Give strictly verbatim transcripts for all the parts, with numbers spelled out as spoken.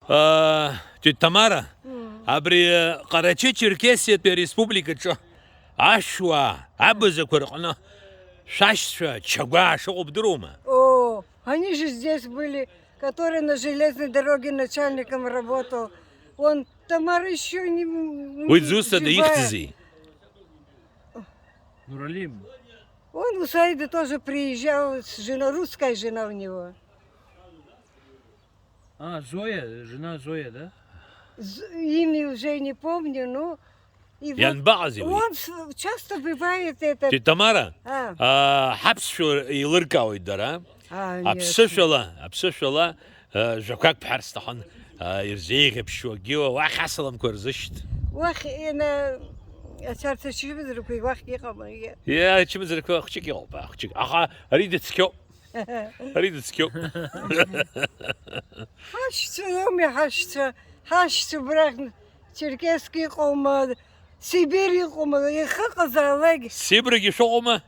Э, тетя Тамара, абри, э, Ҟарачы-Черкесиатәи ареспубликаҿы ашәуа абазақәа рҟны шәашьцәа Чагәаа шыҟоу бдыруама? О, они же здесь были, который на железной дороге начальником работал. Он, Тамара, ещё не, не Уи дзусҭада, живая. Ихьӡызеи? Нуралим. Он у Саида тоже приезжал, с женой, русская жена у него. А, Зоя, жена Зоя, да? З-, имя уже не помню, но и вот Ианбаҟазеи уи? Он с-, часто бывает это. Тетя Тамара, А. а, ҳаԥсшәа еилыркаауеит дара. А, нет. Аԥсышәала, аԥсышәала, а, жәақәак бҳәар сҭахын, а, ирзеиӷьаԥшьуагьы уахь асаламқәа рзышьҭ. Уахь ина-, ачарҭа чымазарақәа уахь иҟам, и- Иа, ачымазарақәа хәҷык иҟоуп, а, хәҷык. Аха ари дыцқьоуп. Ари дыцқьоуп. Ҳашьцәа роуми, ҳашьцәа, ҳашьцәа убрахь Черкесск иҟоума, Сибирь иҟоума, иахьыҟазаалак. Сибргьы шәыҟоума?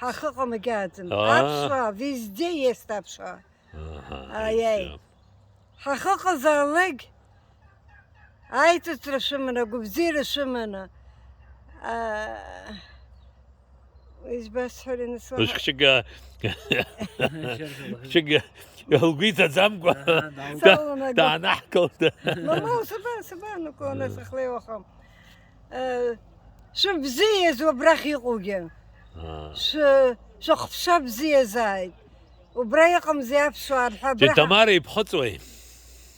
Ҳахыҟам, егьааӡам. Аа. Аԥсуаа, везде есть аԥсуаа. Аҳа, Аиеи. Аиеи. Ҳахыҟазаалак, аиҵыҵра шәыманы, агәабзиара шәыманы. Аа, Избасҳәари, нас уаҳа? Хәыҷык, а, хәыҷык, а, лгәы иҭаӡамкәа, Аҳа, даалгеит. Да-, Саланага. Даанаҳкылт. Мамоу, саба-, сабаанагои, нас Аҳа. Ахлеиуахом. Э, шәыбзиаз убрахь иҟоугьы. Аҳа. Шәы-, шәыхԥша бзиазааит. Убра иҟамзи аԥсуаа рҳәа, Тетя абраҟа Тамара ибхыҵуеи?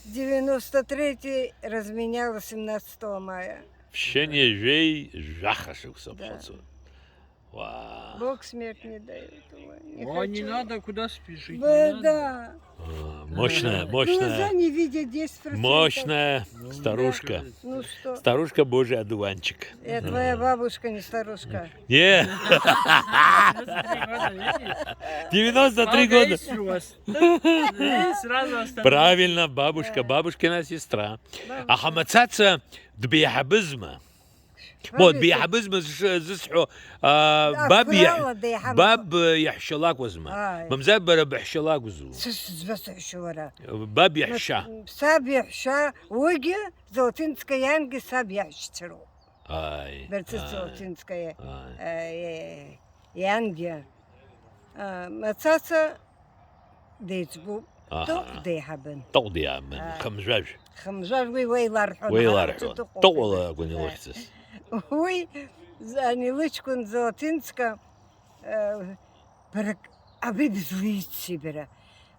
Девяносто третий разменяла семнадцатого мая. Ԥшьынҩажәеи жәаха шықәса Да. Бхыҵуеит. Уаа. Бог смерть не дает. Ой, не О, не хочу. Надо, куда спешить, Б-, не надо. Да. А, мощная, Глаза мощная. Не видят десять процентов. Мощная Ну, старушка. Да. Ну что? Старушка, божий одуванчик. Я твоя бабушка, не старушка. Не. Девяносто три года. Девяносто три года. Мало есть у вас. И сразу остановились. Правильно, бабушка, Да. Бабушкина сестра. Бабушка. Аха мацаца дбеиҳабызма? Мод, Баб иаҳ-, беиҳабызма зш-, зысҳәо, а, баб иаҳ-, Ақәрала деиҳаб-, баб иаҳәшьа лакәызма? Ааи. Мамзар бара быҳәшьа лакәызу? Сыс-, збасыҳәшьа уара. Баб иаҳәшьа. Ма-, саб иаҳәшьа, уигьы Золотинскаиангьы саб иаҳәшьцәа роуп. Ааи, Берцыц ааи, Золотинскаиа, ааи. Э, иангьы. А, мацаца деиҵбуп. Аҳа. Тоҟә деиҳабын. Тоҟә деиҳабын, Ааи. Хымжәажә. Хымжәажә уи уеиларҳәон, Уеиларҳәон. Ҳарцәы дыҟоуп. Тоҟәла акәын Ааи. Илыхьӡыз. Уи, з-, ани лыҷкәын Золотинска, э, бара, абри бызлици бара?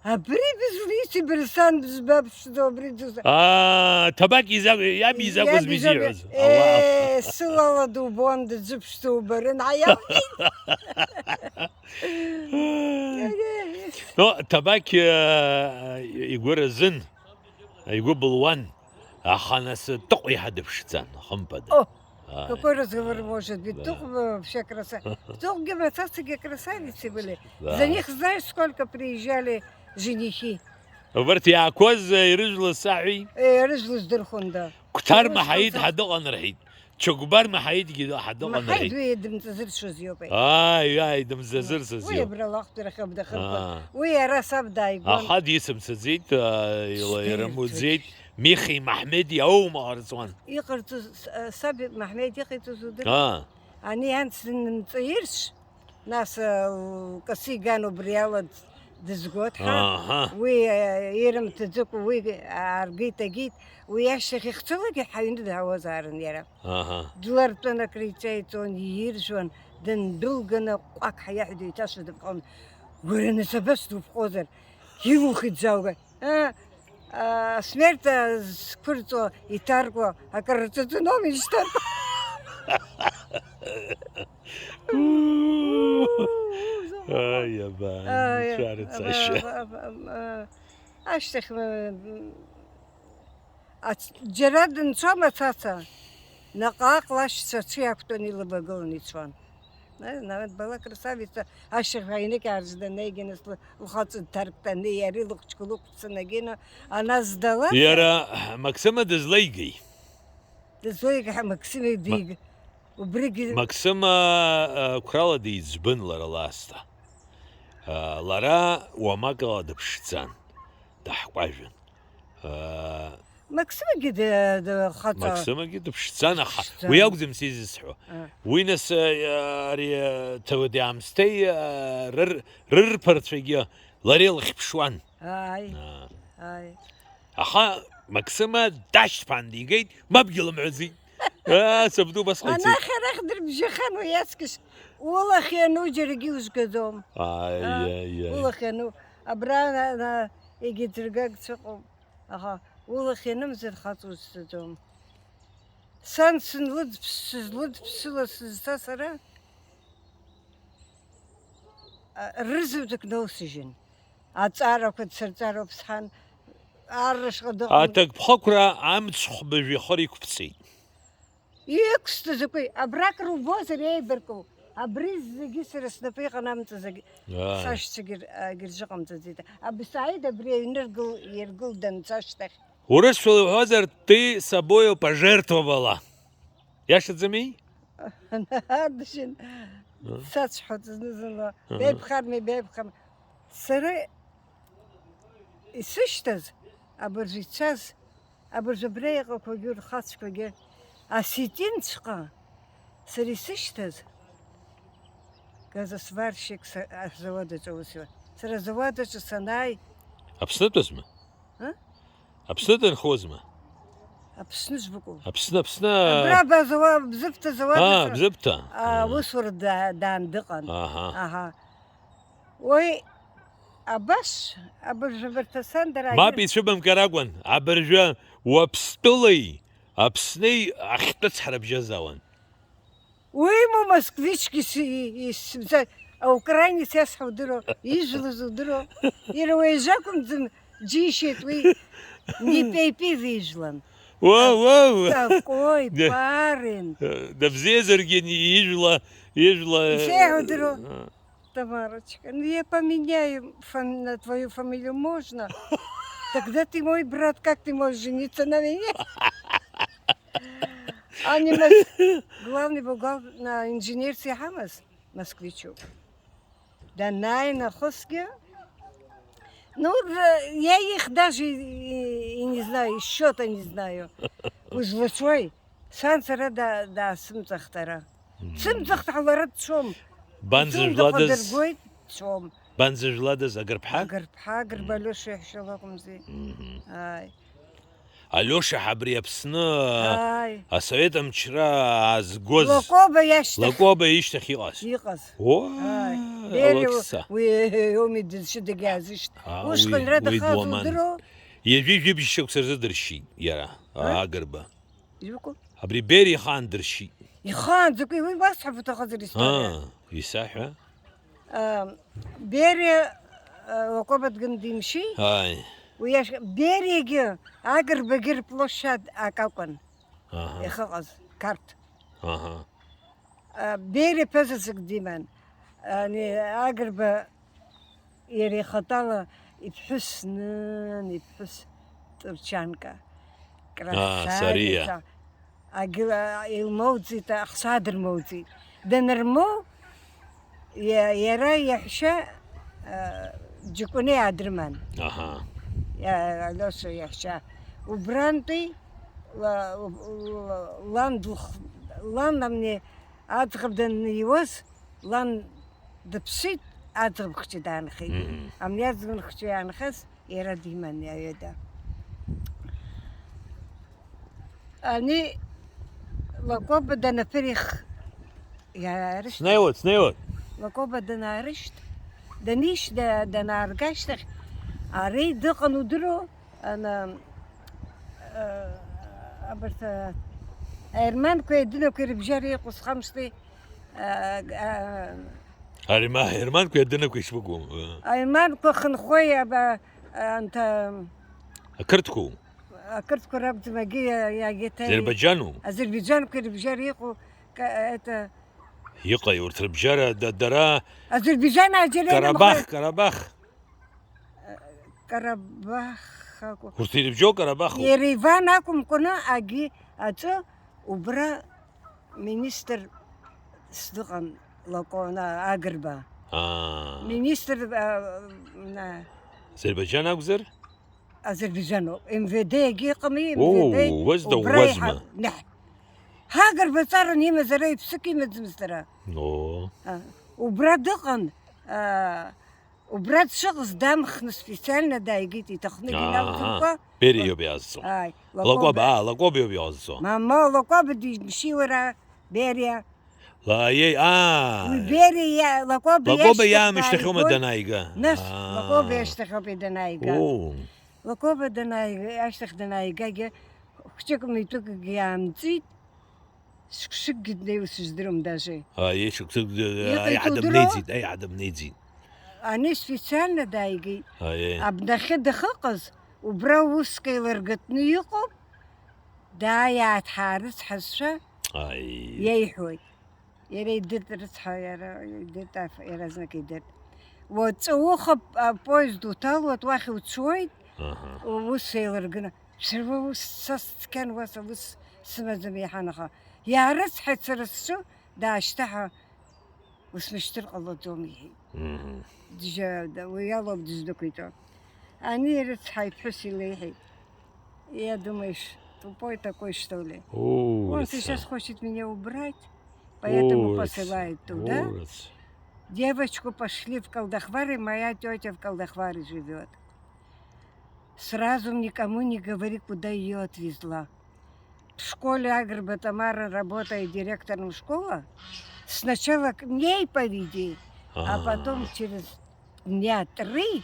Абри бызлици бара, сан бзбаԥшӡо, абри дыза- Аа, Ҭабақ изакә-, иаб изакәыз Иаб изакәыз. Бизиҳәоз. Аллах. Э, сылала дубон, дыӡыԥшӡо убарын, аиаҳәит. Но, Ҭабақь, э, игәы разын, игәы былуан, аха нас Тыҟә иаҳа дыԥшӡан, хымԥада. О, Ааи. Какой разговор может быть? Да. Тыҟә вообще краса-, Тыҟәгьы мацацагьы красавицы были. Да. За них знаешь, сколько приезжали женихи? Убарҭ иаақәаз, э, ирыжәлоз саҳәеи? Э, ирыжәлоз дырхон, да. Қәҭар Маҳаид ҳа дыҟан рҳәеит. Чагәбар Маҳаидгьы ҳа дыҟан Маҳаид рҳәеит. Уи дымҵазыршоз иоуп, аи. Ааи, ааи, дымзазырсыз Уи иоуп. Абра лахәдара хьыбда хыркәа. Аа. Уи ара саб дааигон. Аха дисымсыӡеит, аа, ила Сбеит, ирымуӡеит. Михеи Маҳмеди аума ҟарҵон. Иҟарҵоз, с-, а, саб Маҳмеди иҟаиҵоз удыр? Аа. Ани анс днымҵаиршь, Нас, э, лкасы иган убри ала д-, дызго дҳа, Аҳа. Уи, э, ирымҭаӡакәа уи ааргеит, агеит, уи ашьҭахь ихцәылагьы ҳаҩны даауазаарын иара. Аҳа. Длартәан, акриҵәа иҵон, ииржәуан, дындәылганы ҟәак ҳаиаҳәа деиҭашәа дыԥхон. Гәыраны сабас дупҟозар, илухит зауга. Ыы, а, асмерҭ, а, зқәырҵо, иҭаркуа, акыр рҿаҵаноума ишьҭаркуа? Аи, абан, Аи, шәарыцашьа. Аба, аба, аба, а, ашьҭахь, м, ац-, џьара дынцәа мацаца, наҟ-ааҟ лашьцәа аҽы иақәтәаны илывагыланы ицон. Э, нават была красавица, ашьҭахь аиныкьаарц данеигьы нас лы-, лхаҵа дҭарктәаны, иара лыхәҷқәа лықәцаны, агьина, ана здала. Иара Максыма дызлеигеи? Дызлеигеи, Максыми Ма- дига. Убригьы Максыма, э, қәрала диӡбын лара лаасҭа. Э, лара уамак ала дыԥшӡан, даҳкәажәын. Э, Максимагьы д- д- хаҵа. Максимагьы дыԥшӡан, аха Ԥшӡан. Уи акәӡам сизысҳәо. А. Уи нас, а, ари, а, ҭауади-аамсҭеи, а, рыр-, рырԥарцәагьы лара илыхьԥшуан. Ааи, Аа. Ааи. Аха Максима дашьҭԥаан дигеит, мапгьы лымҳәаӡеит. Аа, сабду убасҟан ицеит. Анахь арахь дырбжьахан уи аҵкыс, улахь иану џьаргьы узгаӡом. Ааи, Аа, ааи, ааи. Улахь иану, абра на, на, егьи ӡыргак цәыҟоуп. Аха улахь ианымзар хаҵа узцаӡом. Сан сынлыдԥс-, сызлыдԥсыла сызца сара, а, рызаҵәык ноусыжьын. Аҵарақәа дсырҵароуп сҳәан, аррашҟа дыҟам. Аҭакԥхықәра амцхә быжә ихыр иқәԥҵәеит. Иқәсҵаз закәи? Абрак рубозар еибарку? Абри зегьы сара снапы иҟанамҵаз аг-, Ааи. Сашьцәагьы р-, агьырзыҟамҵаӡеит. Абсааид абри аҩны ргыл-, иргылдан сашьҭахь. Урысшәала иуҳәозар, ты собою пожертвовала. Иашаӡами? Дшын. Ы? Сацәҳәа зны-зынла. Ы. Беиԥхарми, беиԥхарми. Сара исышьҭаз, абыржә ицаз, абыржә абра иҟақәагьы рхацәқәагьы, осетинцәҟа сара исышьҭаз, газосварщик са-, азауад аҿы аус иуан. Сара азауад аҿы санааи, Аԥснытәызма? Ы? Аԥснытәи нхозма? Аԥсны збыкәу? Аԥсны, Аԥсны. Абра базауа-, Бзыԥҭа зауад Аа, аҿы, Бзыԥҭа. А, Аҳа. Усура да-, даан дыҟан. Аҳа. Аҳа. Уи абас, абыржәы абарҭ асандара Мап ицәыбымкәа ракәын, абыржәы Уаԥстәылеи Аԥснеи ахьтәы цҳарабжьазаауан. Уимоу, москвички си-, исымца-, аукраинец иасҳәо удыруа, ижәлаз удыруа. Иара уи ажәакәымӡан џьишьеит уи, не пейпи вижәлан. Уа, уа, уа. Такой Да. Парень. Э, да взезерген ижәла, ижәла, Исеиҳәо удыруа? э, Тамарочка, ну я поменяю фам-, на твою фамилию можно? Тогда ты мой брат, как ты можешь жениться на меня? А не мос-, главный бухгалтер, на инженер сиҳамаз, москвичуп. Данааи нахысгьы, ну, р-, я их даже и, и не знаю, и счёта не знаю. Узлацәои? Сан сара да-, даасымҵахт ара. Мм. Сымҵахт ҳәа лара дцом. Банзыжәладаз? Дсымҵахо дыргоит, дцом. Банзыжәладаз, Агырԥҳа? Агырԥҳа, Агырба Мм. Алиоша иаҳәшьа лакәымзи. Мгм. Ааи. Алиоша ҳабри Аԥсны Ааи. Асовет амчра аазгоз. Лакоба иашьҭахь. Лакоба ишьҭахь иҟаз. Иҟаз. О, Ааи. Бери алакьца. Уи, уи, уи, дызшьыдагь аазышьҭ. А, Усҟан уи, ра уи дахаз дуаман. Удыруоу? Ҩажәи жәибжь шықәса рзы дыршьит иара, А? Агырба. Иуку? Абри Бери ихаан дыршьит. Ихаан, закәи, уи уасҳәап уҭахызар история. Аа, исаҳәа. Ам, Бери, а, Лакоба дгын димшьи? Ааи. Уи иашьа, Бериагьы Агырбагьы рплощадь акакәын. Аҳа. Иахьыҟаз, Қарҭ. Аҳа. А, Бери ԥыза-сык диман. Ани Агырба Иара ихатәала иԥҳәыс нын, иԥҳәыс турчанка. Аа, Сариа. Красавица. Агьла илмоуӡеит, ахсаа дырмоуӡеит. Данырмоу, иа-, иара иаҳәшьа, а, Џьыкәыни адрыман. Аҳа. Иа-, Алиоша иаҳәшьа. Убрантәи ла-, у-, у-, лан дылх-, лан амни аӡӷаб даниуаз, лан дыԥсит, аӡӷаб хәҷы даанхеит. Мгм. Амни аӡӷаб хәҷы иаанхаз, иара диман иаҩыда. Ани Лакоба данаԥырих, иаарышьҭ-, Снеиуеит, снеиуеит. Лакоба данаарышьҭ-, данишь, да-, данаарга ашьҭахь, ари дыҟан удыруоу, ана, э, абарҭ, э, аерманқәеи адунақәеи рыбжьара иҟоу схамышҭи, э, э, Ари ма, аерманқәеи адунақәеи шбыгу? Аерманқәа хынхои аба, анҭ, Ақырҭқәоу? Ақырҭқәа ракәӡам, агьи, иа-, иагьеҭа-, Азербаиџьану? Азербаиџьанқәеи рыбжьара иҟоу, ка-, это, Иҟаи урҭ рыбжьара, да-, дара Азербаиџьан аџьара Карабах, инымхои? Карабах. Карабах акәу? Урҭ ирыбжьоу Карабахуп. Ереван акәымкәаны, агьи аҿы убра министр сдыҟан, Лакона Агрба. Аа. Министр, а, на- Азербаиџьан акәзар? Азербайџьаноуп. М В Д егьыҟами, М В Д. Оу, уазда, убра уазма? Иҳа-, неҳ-, ҳагырбаҵаран имазар, иԥсык имаӡамызт дара. О. А, убра дыҟан, а, убра дшыҟаз дамхны специально дааигеит, иҭахны Аҳа. Иналҵымкәа. Бериа иоуп иаазҵо. Ааи, Лакоба, Лакоба. Аа, Лакоба иоуп иаазҵо. Мама, Лакоба дишьи уара, Бериа. Ла, иеи, аа. Уи Бериа иа-, Лакоба Лакоба иашьҭахь иаамышьҭахьоума дааигоит? Данааига? Нас, Аа. Лакоба иашьҭахь ауп данааига. Оо. Лакоба данааига, ашьҭахь данааигагьы, хәҷык митәыкгьы иаамҵит, шықәсыкгьы днеиуа сыздырам даже. Аиеи, шықәсык, Иҟаиҵо аиҳа удыруама? Дымнеиӡеит, аиҳа дымнеиӡеит. Ани специально дааигеит. Аиеи. Абнахьы дахыҟаз, убра уск еилыргатәны иҟоуп, дааиааит ҳаарыцҳазшәа, Аиеи. Иеиҳәоит. Иара идырт рыцҳа, иара идырт, аф-, иаразнак идырт. Уаҵәы уха п-, апоезд уҭалуеит, уахь уцоит, Аҳа. Ус еилырганы. Шәара ус са сцқьан, уа са ус сымаӡам иаҳан, аха иаарыцҳаит сара сҿы, даашьҭаҳәа, усмышьҭыр ҟалаӡом, иҳәеит. Мгм. Дыжьа-, да-, уи алоуп дыздәықәиҵо. Ани ирыцҳа иԥҳәыс илеиҳәеит. Я думаешь, тупой такой, что ли? О, Он сейчас хочет меня убрать, поэтому посылает туда. Девочку пошли в Колдахвары, моя тётя в Колдахваре живёт. Сразу никому не говори, куда её отвезла. В школе Агрба Тамара работает директором школы. Сначала к ней поведи, а А. Потом через дня три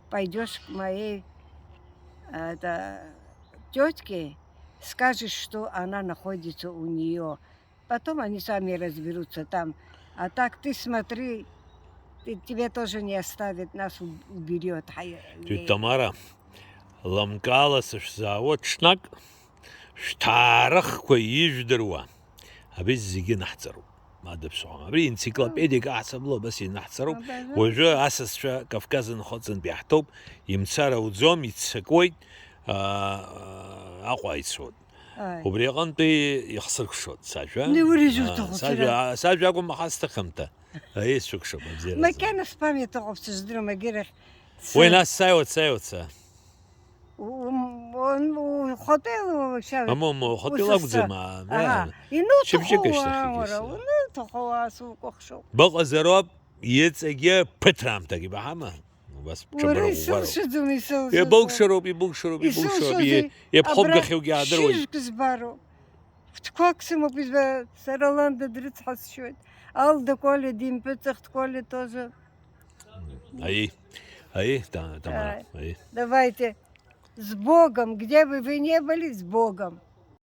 пойдёшь к моей, это, тётке, скажешь, что она находится у неё. Потом они сами разберутся там. А так ты смотри, ты, тебе тоже не оставит, нас у-, уберёт. Хай-, Тетя Тамара, лымкаала сышәзаауа ҽнак, шәҭаарыхқәа ижәдыруа, абри зегьы наҳҵароуп. Адыԥсҳәа. Абри енциклопедиак аҳасабала абас инаҳҵароуп. Абазар. Уажәы асасцәа Кавказ нхыҵынтә иаҳҭоуп, имцар ауӡом, иццакуеит, аа, Аҟәа ицоит. Ааи. Убри аҟынтәи ихсыркәшоит сажәа. Ни урыжьу Аа, уҭаху сажәа, сара? Аа, сажәа акәым, аха сҭыхымҭа. Аиеи, сцәыкәшоуп, абзиара азы. Макьана спамиа ыҟоуп сыздырам, егьирахь. Уи нас сааиуа, сааиуа, саа. У-, у-, у-, у-, хотел вообще. Аму, аму, хотел усаса. Акәӡам, аа, Аҳа. Иануҭаху Шьыбжьык ашьҭахь уаа, уара, егьыс. Уануҭаху уаа, сукәыхшоуп. Быҟазароуп, иҵегьы ԥыҭраамҭагьы баҳама? Убас Уара ҽабара исылшаӡом, исылшаӡом. Ибылшароуп, ибылшароуп, ибылшароуп. Исылшаӡом. Иа-, иаԥхоугахьоугьы абра аадыруеит. Шьыжьк збароуп. Фтқәак сымоуп, изба-, сара Ланда дрыцҳасшьоит. Алда Коля димпыҵахт, Коля тоже. Аиеи, аиеи, Та-, Тамара, Ааи. Аиеи. Давайте. С Богом, где бы вы ни были, с Богом.